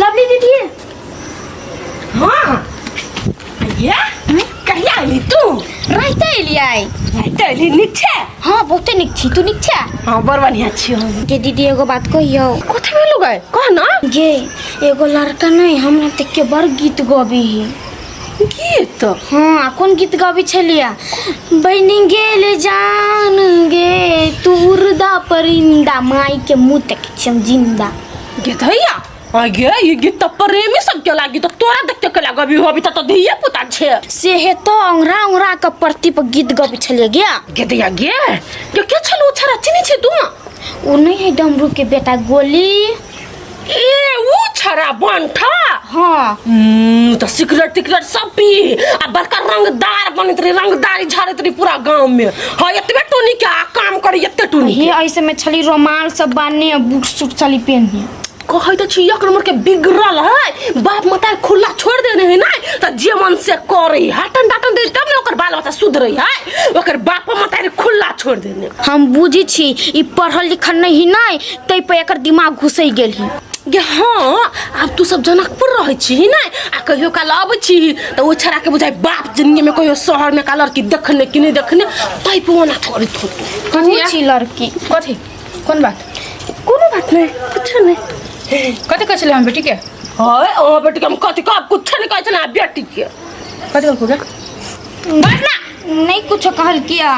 Lovely दीदी। हाँ, ये कहिया अयली तू? राइते एलियै। राइते अयली, नीक छै? हाँ, बहुते नीक छी। तू नीक छै? हाँ, बड़ बढ़िया छी हम। गे दीदी, एगो बात कहियौ? कथी भेलौ गै, कह ना। गे, एगो लड़का नहीं हमरा देख के बड़ गीत गबी है। गीत? हाँ, आ कोन गीत गबी छलियै, बनि गेल जान गे तू उड़दा परिंदा, माई के मुँह तक छी हम जिंदा। गे धैया, आ गे, ई गीत तऽ प्रेमी सब के लागी, तऽ तोरा देख के केला गबी हो? अभी तऽ धिया पुता छै। से हे तो औंघरा औंघरा के परती पर गीत गबी छलियै गे। गे दैया, गे गे, के छलू छरा, चिन्है छी तू? ओ नहीं है डमरू के बेटा गोली। ए, ऊ छरा बंठा? हाँ। तऽ सिगरेट तिगरेट सब पी आ बड़का रंगदार बनैत रही, रंगदारी झाड़ैत रही पूरा गाँव में। हाँ, एतबे टोनी के आ काम करी एते टोनी हे के। ऐसे में छली रुमाल सब बान्हे, बूट सूट छली पेन्हे। कहै तऽ छी, एक नंबर के बिगड़ल है। बाप माता खुला छोड़ देने है ना, तऽ जे मन से करे। हाटन डाटन दे तब ने ओकर बाल बच्चा सुधरे है। ओकर बाप माता खुला छोड़ देने। हम बुझी छी, ई पढ़ल लिखल नहीं नहीं, तै पर एकर दिमाग घुसै गेल ही। गे हाँ, आब तू सब जनकपुर रहै छी ने आ कहियो काल अबै छी, तऽ ओ छड़ा के बुझाइ बाप जिंदगी में कहियो शहर में का लड़की देखने कि नहीं देखने, तै पर ओना करैत होतौ। कथी छी लड़की? कथी, कोन बात? कोनो बात नहीं, कुछ नहीं। कथी कहै छलै हम बेटी के? हाय, अहाँ बेटी के हम कथी कहब? कुछ नहीं कहै छलै बेटी के। कथी कहलकौ गे? बाज ना। नहीं कुछो कहल किया।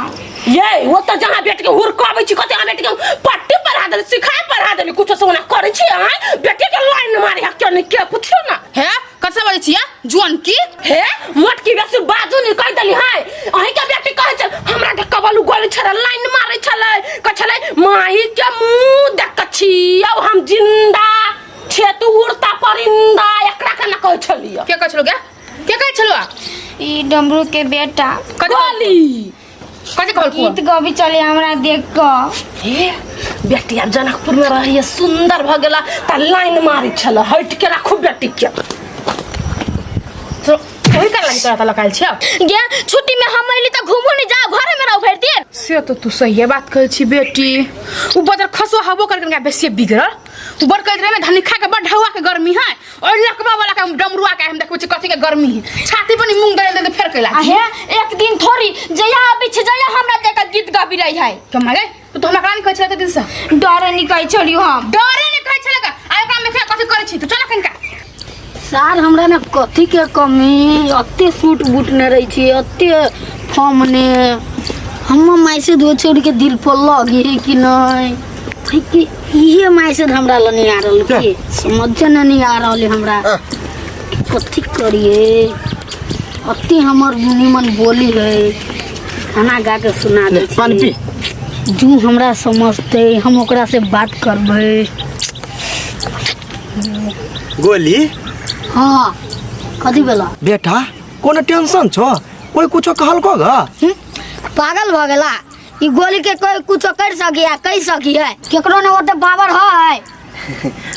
ये वो तो जहाँ बेटी के हुरकाबै छी, कथी अहाँ बेटी के पट्टी पढ़ा देली, सिखाए पढ़ा देली, कुछो से ओना करै छी अहाँ बेटी के लाइन मारे है के नहीं के, पुछियो ना। हे, कथी बजै छियै जुआन की? हे मोटकी, बेसी बाजू नहीं, कहि देली है। अहीं के बेटी कहै छल हमरा के, कबलू गोली छलै, लाइन मारै छलै, कहै छलै माई के मुंह देख के छी अब हम जिंदा छे, तू उड़ता परिंदा, एकरा के ना कहै छलियै। के कहै छलो गे? के कहै छलो? ई डमरू के बेटा। कथी? गोली। कथी कहलकौ? गीत गबी चले हमरा देख के। हे बेटी आब जनकपुर में रहैए, सुंदर भऽ गेला तऽ लाइन मारै छलै। हटि के राखू बेटी के। तो वही कर लगी तोरा तलक आयल छियौ। गे, छुट्टी में हम अइली तऽ घूमू नहीं जाओ, घरे में रहो भरि दिन। से तो तू सहिए बात कहै छी बेटी। उ बदर खसो हबो कर के बेसी बिगड़ल। उ बड़ कहैत रहे ने, धनी खा के बड़ ढौआ के गर्मी है, और लकवा वाला के डमरुआ के हम देखबै छी कथी के गर्मी है। छाती पर मूंग दल दे फेर कैला। आ हे, एक दिन थोड़ी, जया आबै छै जया हमरा देख के गीत गाबी रही है। तो मारे तू तो हमरा करा नहीं कहै छलै दिन से। डरे नहीं कहै छलियो हम। डरे नहीं कहै छलै का? आ ओकरा में कथी करै छी तू? चल अखन का। सार, हमरा ने कथी के कमी? अते सूट बूट ने रही छी, अते फॉर्म ने हम माइसे धो छोड़ के दिल पर लगी है कि नहीं है कि इहे माइसे हमरा ल नहीं आ रहल के समझ ने नहीं आ रहल है हमरा कि कथी करिए। अते हमर निमन बोली है, खाना गा के सुना दे। पानी पी। जू हमरा समझते, हम ओकरा से बात करबै। गोली। हाँ, कथी भेला? बेटा, कोनो टेंशन छो? कोई कुछो कहलको ग? पागल भ गेला? ई गोली के कोई कुछो कर सकी है, कह सकी है? केकरो ने ओते पावर है।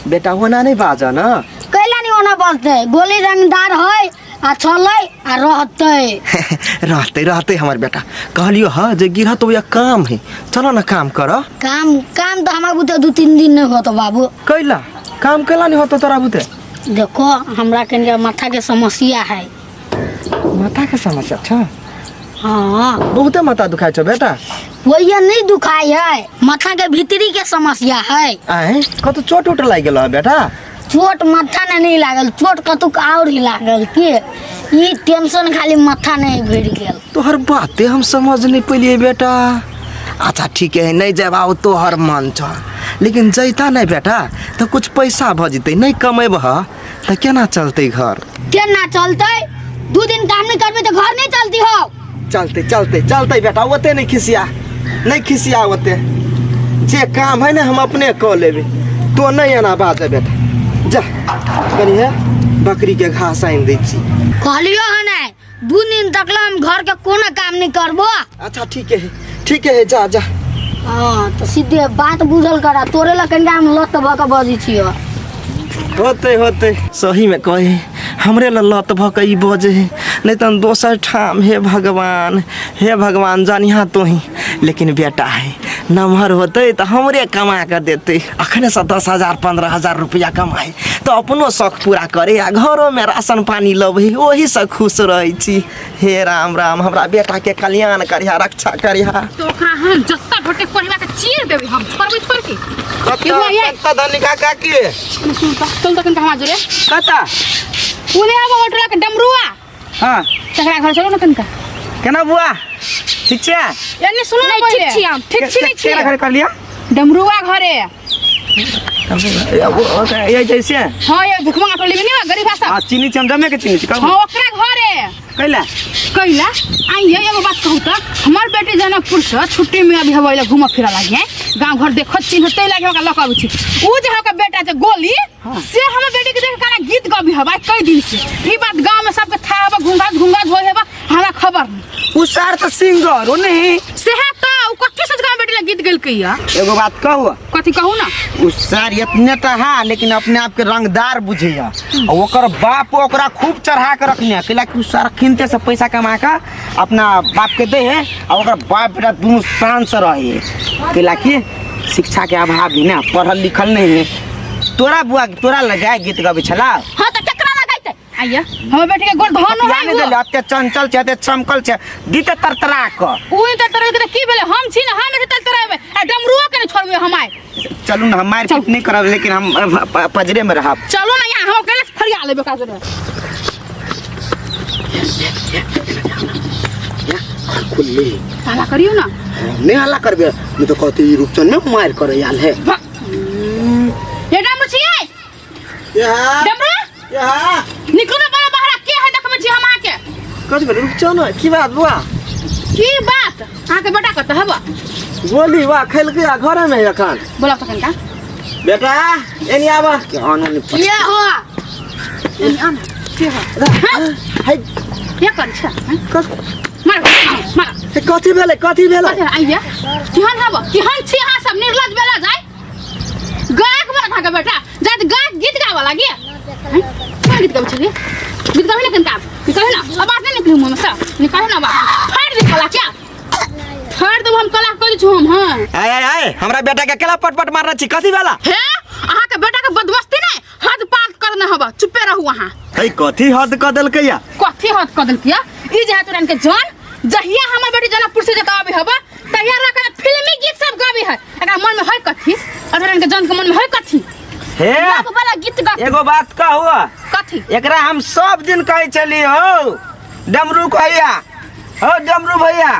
बेटा, ओना नहीं बाज न। कैला नहीं ओना बजते? गोली रंगदार है आ चलै आ रहते। रहते रहते हमार बेटा। कहलियो हाँ जे गिरह तो या काम है, चलो ना काम कर। काम? काम तो हमार बुते 2-3 दिन नहीं होतो बाबू। कैला काम कैला नहीं होतो तोरा बुते? देखो, हमरा कनिका माथा के समस्या है। माथा के समस्या छ? हाँ। बहुते माथा दुखाइ छ बेटा? वही नहीं दुखाई है, माथा के भीतरी के समस्या है। आए, कतौ चोट उट लागि गेल बेटा? चोट माथा ने नहीं लागल, चोट कतौ और ही लागल के ई टेंशन खाली माथा नहीं भरि गेल। तोहर बाते हम समझ नहीं पेलिए बेटा। अच्छा ठीक है, नहीं जाब आउ तोहर मन छ, लेकिन जैता नहीं बेटा तो कुछ पैसा भ जतै, नहीं कमेबह तऽ केना चलतै घर? केना चलतै? 2 दिन काम नहीं करबे तो घर नहीं चलती हो। चलते चलते चलते बेटा, ओते नहीं खिसिया, नहीं खिसिया ओते। जे काम है ना हम अपने कऽ लेबै, तो नहीं एना बाजे बेटा। जा कनी है बकरी के घास आनि दै छी। कहलियो हन 2 दिन तक ला हम घर के कोनो काम नहीं करबो। अच्छा ठीक है, ठीक है, जा जा। हाँ, तो सीधे बात बुझल करा, तोरे ला कनिका हम लत भऽ के बजै छियो। होते होते, सही में कहे हमरे ला लत भऽ के ई बजे है, नहीं तन दोसर ठाम। हे भगवान, हे भगवान, जानिहा तो ही। लेकिन बेटा है, नमहर होतै तऽ हमरे कमा कऽ देतै। अखनेसँ 10,000 15,000 रुपैआ कमाइ तऽ अपनो शौक पूरा करे आ घरोमे राशन पानी लबै, ओहीसँ खुश रहै छी। हे राम राम, हमरा बेटाके कल्याण करिहा, रक्षा करिहा। तो ओकरा हम जत्ता भटे कोहिबा के चीर देबै, हम छोड़बै थोड़ की। कत्ता कत्ता धनिका काकी? सुन त, चल तखन कहाँ जोरे। कत्ता? उने आबो होटल के डमरुआ। हाँ। तकरा घर चलो न तनका। केना बुआ, ठीक छै? एने सुनो न। नहीं, पहिले। ठीक छी हम। ठीक छी, नहीं छी? केना घर कर लिया? डमरुआ घरे। ये जैसे। हाँ, ये भिखमंगा टोली में नहीं बा, गरीब भाषा। हाँ, चीनी छी, हम जमे के चीनी छी, कहू। हाँ, ओकरा घरे। कैला? कैला आइए, एगो बात कहू त, हमर बेटी जनकपुर से छुट्टी में अभी हवे घूम फिरा लागी है, गांव घर देखत चिन्ह तै लागी ओकरा लक अबै छी। उ जे ओकर बेटा छै गोली, से हमर बेटी के देख काना गीत गबी हवा कई दिन से। ई बात गांव में सबके था हवा, घूंघट घूंघट होय हेबा, हमरा खबर नहीं। उ सार तो सिंगर हो नहीं। से है त उ कथी से गांव बेटी ला गीत गेलकै या? एगो बात कहू? कथी कहू ना। उ सार इतने टा हा, लेकिन अपने आप के रंगदार बुझैया, आ ओकर बाप ओकरा खूब चढ़ा के रखने है, कैला कि उ सार किनते से पैसा कमा के अपना बाप के दे है, आ ओकर बाप बेटा दुनू शान से रहे है, कैला कि शिक्षा के अभाव ही ना, पढ़ल लिखल नहीं है। तोरा बुआ तोरा लगाए गीत गबै छला? हां, त केकरा लगाइते? आइया हमर बेटी के गोर धन पतिया है नहि देले, अते चंचल छै, अते चमकल छै, दीते तरतरा क। उ तर तर के की भेले? हम छी ना, हम एते तरतराबे आ डमरुआ के नहीं छोड़बे हम आइ। चलू ना, हम मारि पीट नहीं करब, लेकिन हम पजरे में रहब। चलू ना यहाँ, हम अकेले फरिया लेबे का जोरे। खुल्ली ताला करियो ना। नहीं हल्ला करबे, नहीं तो कहते ई रूपचंद में मार करे आयल है। ये डमरू छियै? यहाँ। डमरू। यहाँ। निकलू ना बड़ा बाहर, के है देखबै छी हम अहाँके। कथी भेल रूपचंद? की बात बुआ? की बात? अहाँके बेटा कतऽ हबा? गोली वा खेलकै आ घरे में एखन। बोला तखन का। बेटा एनी आबा। के आनो नहीं। ये हो। एनी आन के हो? है। के कर छ? मार मार। हे, कथी भेलै? कथी भेलै? कथी आइया? केहन हब, केहन छी अहाँ सब निर्लज बेला जाय गायक बना अहाँके बेटा जात गायक गीत गाबऽ लागी हैं? कोन गीत गाबै छलियै? गीत गाबै ने कनिका, निकाल ना आवाज नहीं निकली मुँह में से, निकाल ना आवाज, फाड़ दे कला, क्या फाड़ देब हम कला, कह दै छी हम। हाँ। आय आय आय, हमरा बेटा के केला पट पट मारना छी? कथी भेला? हे, अहाँके बेटा के बदमस्ती नहीं हद पार करने हब, चुप्पे रहू अहाँ। है, कथी हद क देलकै या? कथी हद क देलकै या? ई जे है तोरा के जान, जहिया हमर बेटी जनकपुर से जतऽ आबे हबा तहिया रख के फिल्मी गीत सब गाबे है। एकरा मन में है कथी? अधरन के जान के मन में है कथी? हे। लव वाला गीत गा। एगो बात कहू? कथी? एकरा हम सब दिन कहै छली, हो डमरू भैया, हो डमरू भैया,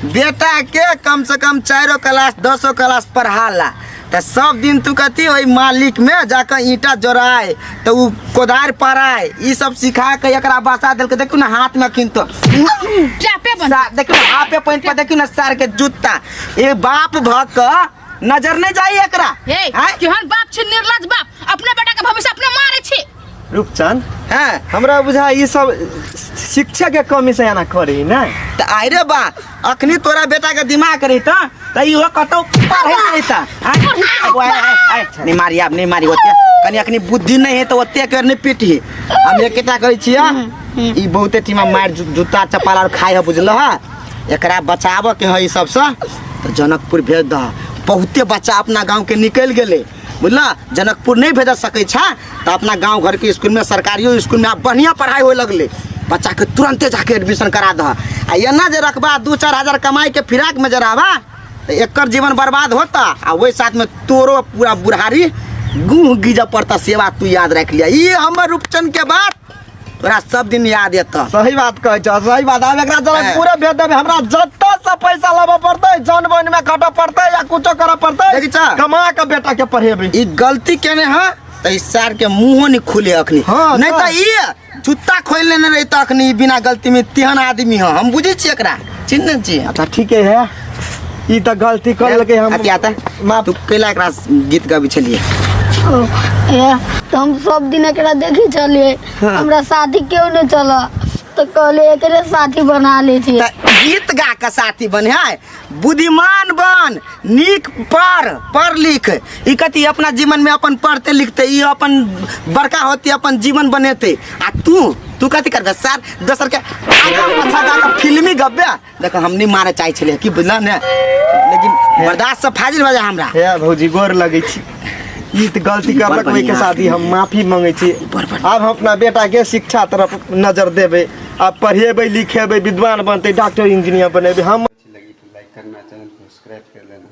बेटा के कम से कम 4 क्लास 10 क्लास पढ़ाला, तऽ सब दिन तू कथी ओहि मालिक में जाके ईंटा जोड़ाए तऽ उ कोदारि पड़ाए, ई सब सिखा के एकरा बसा देलकै। देखू ना हाथ में किनतो चापे बन। देखू ना हाफे पैंट पर, देखू ना सार के जूता, ए बाप भ के नजर नहीं जाई एकरा। हे। आँय? केहन बाप छी, निर्लज बाप, अपने बेटा के भविष्य अपने मारे छी। रूपचंद। हाँ। हमरा बुझा ई सब शिक्षा के कमी से एना करे ना। तऽ आइ रे बा, अखनी तोरा बेटा के दिमाग रही तऽ इहो कतौ पढ़े रही त। आय, आय, आय, नहीं मारी, आब नहीं मारी ओते, कनी अखनी बुद्धि नहीं है तऽ ओते के नहीं पीटी। हम एकेटा कहै छियै, ई बहुते टीमा मार जूता चप्पल आर खाइ है, बुझल है? एकरा बचाबऽ के है ई सबसँ तऽ जनकपुर भेज दह। बहुते बच्चा अपना गाँव के निकलि गेलै, बुझल? जनकपुर नहीं भेज सकै छा तऽ अपना गाँव घर के स्कूल में, सरकारियो स्कूल में आब बढ़िया पढ़ाई होए लगलै, बच्चा के तुरंते जाके एडमिशन करा दह। आ एना जे रखबा 2-4 हजार कमाई के फिराक में जे रहबा तऽ एकर जीवन बर्बाद होता, आ ओहि साथ में तोरो पूरा बुढ़ारी गुह गिजऽ पड़ता। सेवा तू याद रख लिया, ई हमर रूपचंद के बात तोरा सब दिन याद एतऽ। सही बात कहै छौ, सही बात। आब एकरा जनकपुरे हाँ। भेज देबै। हमरा जतऽ से पैसा लाबऽ पड़तै, जन बन में खटऽ पड़तै या कुछो करऽ पड़तै, देखी छा? कमा के बेटा के पढ़ेबै। ई गलती केने है तऽ ई सार के मुंहो नहीं खुले अखनी। हाँ, नहीं तऽ। तऽ ई जूता खोलि लेने रही तऽ अखनी ई बिना गलती में तेहन आदमी है, हम बुझै छियै एकरा, चिन्ह छियै। अच्छा ठीके है, ई तऽ गलती कर लेलकै हम। अति आता। माफ। तू कैला एकरा गीत गाबै छलियै? ओ, ए, तऽ हम सब दिन एकरा देखै छलियै। हमरा साथी केओ नहि चल, तऽ कहलियै एकरे साथी बना लै छियै। तऽ गीत गा के साथी बने है? बुद्धिमान बन, नीक पढ़, पढ़ लिख। ई कथी अपना जीवन में अपन पढ़ते लिखते ई अपन बड़का होते अपन जीवन बनेते, आ तू तू कथी करबे सर? दोसर के आगा पाछा गा के फिल्मी गब्बे। देखो, हम नहीं मारे चाहे छलियै, की बुझल ने? लेकिन बर्दाश्त से फाजिल भऽ जाय हमरा। हे भौजी, गोर लगै छी। ई तऽ गलती करलक, ओहिके बढ़िआँ। शादी हम माफी मांगै छी। बड़ बढ़िआँ। आब हम अपना बेटा के शिक्षा तरफ नजर देबै, आब पढ़ेबै लिखेबै, विद्वान बनतै, डॉक्टर इंजीनियर बनेबै हम। अच्छी लगी तो लाइक करना, चैनल को सब्सक्राइब कर लेना।